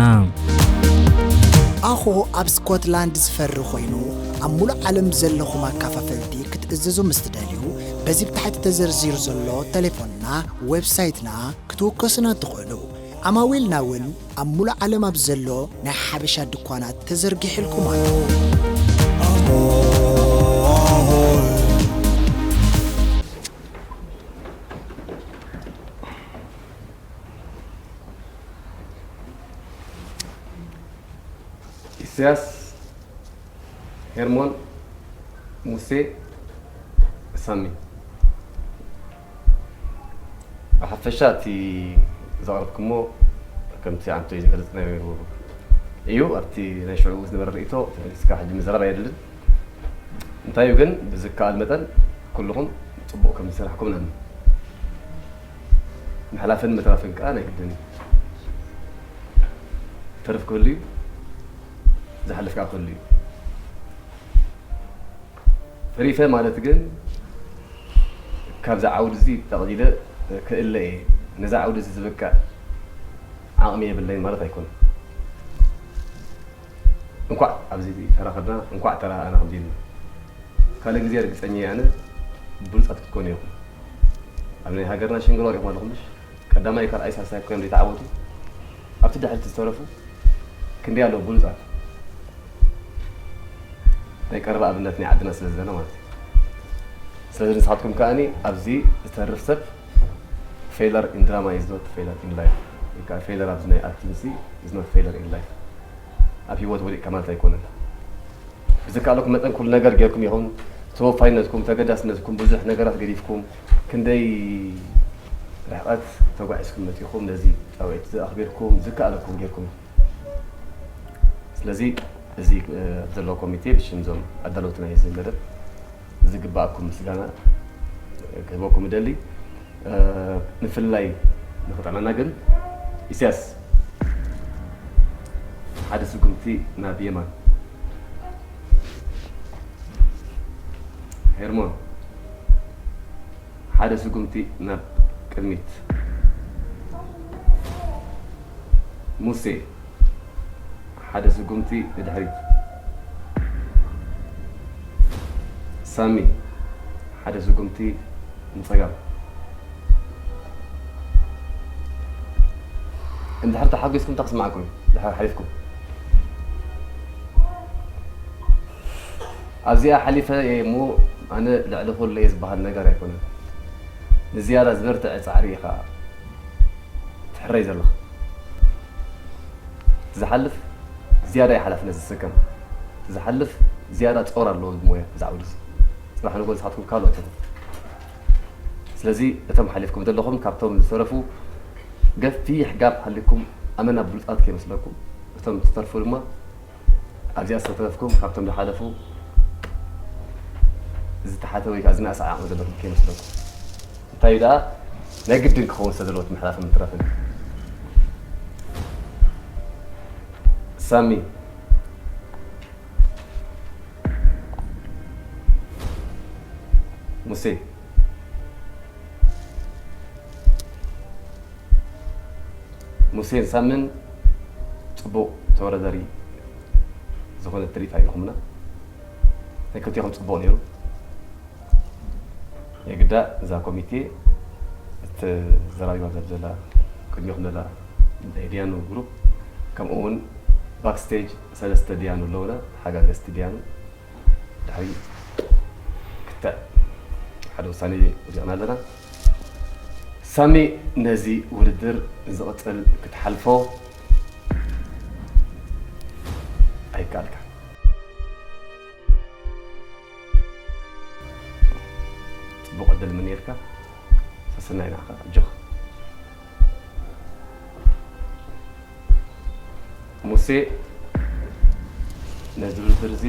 ኣኾ ኣብ ስኮትላንድ ዝፈሪ ኮይኑ ኣብ ሙሉእ ዓለም ዘለኹም ኣካፋፈልቲ ክትእዘዙ ምስ ትደልዩ በዚ ብታሕቲ ተዘርዚሩ ዘሎ ቴሌፎንና ዌብሳይትና ክትውከሱና ትኽእሉ። ዓማዊልና እውን ኣብ ሙሉእ ዓለም ኣብ ዘሎ ናይ ሓበሻ ድኳናት ተዘርጊሕልኩም ኣሎ። ኢሳያስ፣ ሄርሞን፣ ሙሴ፣ ሳሚ። ብሓፈሻ እቲ ዘቕረብኩሞ ከምቲ ኣንቶይ ዝገለጽናዮ እዩ። ኣብቲ ናይ ሽዑ ዝነበረ ርእይቶ ተመሊስካ ሕጂ ምዝራብ ኣየድልን። እንታይ እዩ ግን ብዝከኣል መጠን ኩልኹም ጽቡቕ ከም ዝሰራሕኩም ንኣምን። ምሕላፍን ምትራፍን ከኣ ናይ ግድን እዩ። ተርፍ ክህሉ እዩ፣ ዝሓልፍ ከኣ ክህሉ እዩ። ተሪፈ ማለት ግን እቲ ካብዚ ዓውዲ እዚ ጠቕሊለ ክእለ እየ። ነዚ ዓውዲ እዚ ዝበቅዕ ዓቕሚ የብለይን ማለት ኣይኮነን። እንኳዕ ኣብዚ ተራኸብና፣ እንኳዕ ተራኣና ከምዚ ኢልና። ካልእ ግዜ ርግጸኛ እየ ኣነ ብሉጻት ክትኮኑ ኢኹም። ኣብ ናይ ሃገርና ሽንግሮ ሪኢኹም ኣለኹም ምሽ? ቀዳማይ ካልኣይ ሳልሳይ ኮይኖም ዘይተዓወቱ ኣብቲ ድሕሪት ዝተረፉ ክንደይ ኣለዉ ብሉጻት። ናይ ቀረባ ኣብነት ናይ ዓድና ስለ ዘለና ማለት እዩ። ስለዚ ንስኻትኩም ከኣኒ ኣብዚ ዝተርፍ ሰብ failure in drama is not failure in life። ወይ ከዓ failure ኣብዚ ናይ acting ሲ is not failure in life። ኣብ ህይወት ወዲቕካ ማለት ኣይኮነን። ብዝከኣለኩም መጠን ኩሉ ነገር ጌርኩም ኢኹም። ተወፋይነትኩም፣ ተገዳስነትኩም፣ ብዙሕ ነገራት ገዲፍኩም፣ ክንደይ ርሕቐት ተጓዒዝኩም መጺኹም፣ ነዚ ጻውዒት እዚ ኣኽቢርኩም፣ ዝከኣለኩም ጌርኩም ኢኹም። ስለዚ እዚ፣ እ፣ ዘሎ ኮሚቴ ብሽም እዞም ኣዳለውቲ ናይ እዚ መደብ ዝግባኣኩም ምስጋና ክህበኩም እደሊ። እ፣ ምፍልላይ ንኽጠዕመና ግን፣ ኢሳያስ፣ ሓደ ስጉምቲ ናብ የማን። ሄርሞን፣ ሓደ ስጉምቲ ናብ ቅድሚት። ሙሴ፣ ሓደ ስጉምቲ ንድሕሪት። ሳሚ፣ ሓደ ስጉምቲ ንጸጋም። እንድሕር ተሓጒስኩም እንታይ ክስምዓኩም እዩ? ድሕር ሓሊፍኩም። ኣብዚኣ ሓሊፈ እየ እሞ ኣነ ልዕሊ ኩሉ እየ ዝበሃል ነገር ኣይኮነን። ንዝያዳ ዝበርትዐ ጻዕሪ ኢኻ ትሕረይ ዘለኻ። እቲ ዝሓልፍ ዝያዳ እዩ ሓላፍነት ዝስከም። እቲ ዝሓልፍ ዝያዳ ጾር ኣለዎ እዚ ሞያ፣ እዚ ዓውዲ እዚ። ጽባሕ ንግሆ ንስኻትኩም ካልኦት ኢኹም። ስለዚ እቶም ሓሊፍኩም ዘለኹም ካብቶም ዝተረፉ ገፊሕ ጋፕ ሃሊኩም ኣመና ብሉጻት ከይመስለኩም። እቶም ዝተርፉ ድማ ኣብዚኣ ዝተረፍኩም ካብቶም ዝሓለፉ ዝተሓተ ወይ ከዓ ዝነኣሰ ዓቕሚ ዘለኩም ከይመስለኩም። እንታይ እዩ ደኣ ናይ ግድን ክኸውን ዝተደለወት ምሕላፍን ምትራፍን። ሳሚ፣ ሙሴ፣ ሙሴን ሳምን ጽቡቕ ተወዳዳሪ ዝኾነ ትርኢት ኣርእኹምና። ናይ ክልቲኹም ጽቡቕ ነይሩ። የግዳ እዛ ኮሚቴ እቲ ዘራቢባ ዘላ ቅድሚኹም ዘላ ናይ ዲያኑ ግሩፕ፣ ከምኡ እውን ባክስቴጅ ሰለስተ ዲያኑ ኣለውና፣ ተሓጋገዝቲ ዲያኑ። ድሕሪ ክትዕ ሓደ ውሳኔ ወዲቕና ኣለና። ሳሚ፣ ነዚ ውድድር ዝቕጽል ክትሓልፎ ኣይከኣልካን። ጽቡቕ ዕድል ምንየልካ። ሰሰናይ ንዓኻ። ኣጆኻ። ሙሴ፣ ነዚ ውድድር እዚ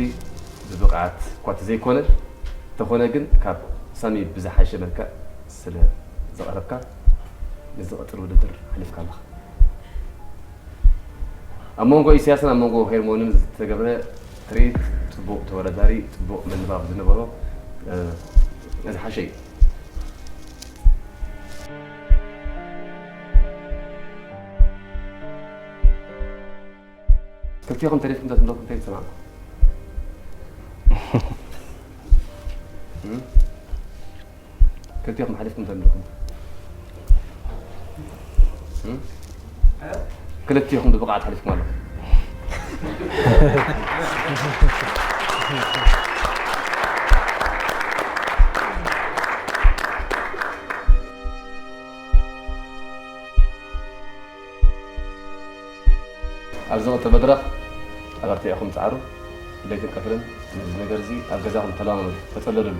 ብብቕዓት እኳ ተዘይኮነ፣ እንተኾነ ግን ካብ ሳሚ ብዝሓሸ መልክዕ ስለ ዝቐረብካ፣ ንዝቕጽል ውድድር ሓሊፍካ ኣለኻ። ኣብ መንጎ ኢሳያስን ኣብ መንጎ ሄርሞንን ዝተገብረ ትርኢት፣ ጽቡቕ ተወዳዳሪ፣ ጽቡቕ ምንባብ ዝነበሮ፣ እ፣ ዝሓሸ እዩ። ክልቲኹም ተሪፍኩም ተትብለኩም እንታይ ዝሰማዕኩም? እም? ክልቲኹም ሓሊፍኩም ተንብርኩም። እም? ክልቲኹም ብብቕዓት ሓሊፍኩም ኣለኹም። ኣብ ዝቕጽል መድረኽ ኣበርቲዕኹም ጽዓሩ። ለይትን ቀትርን ነዚ ነገር እዚ ኣብ ገዛኹም ተለማመዱ፣ ተጸለሉሉ።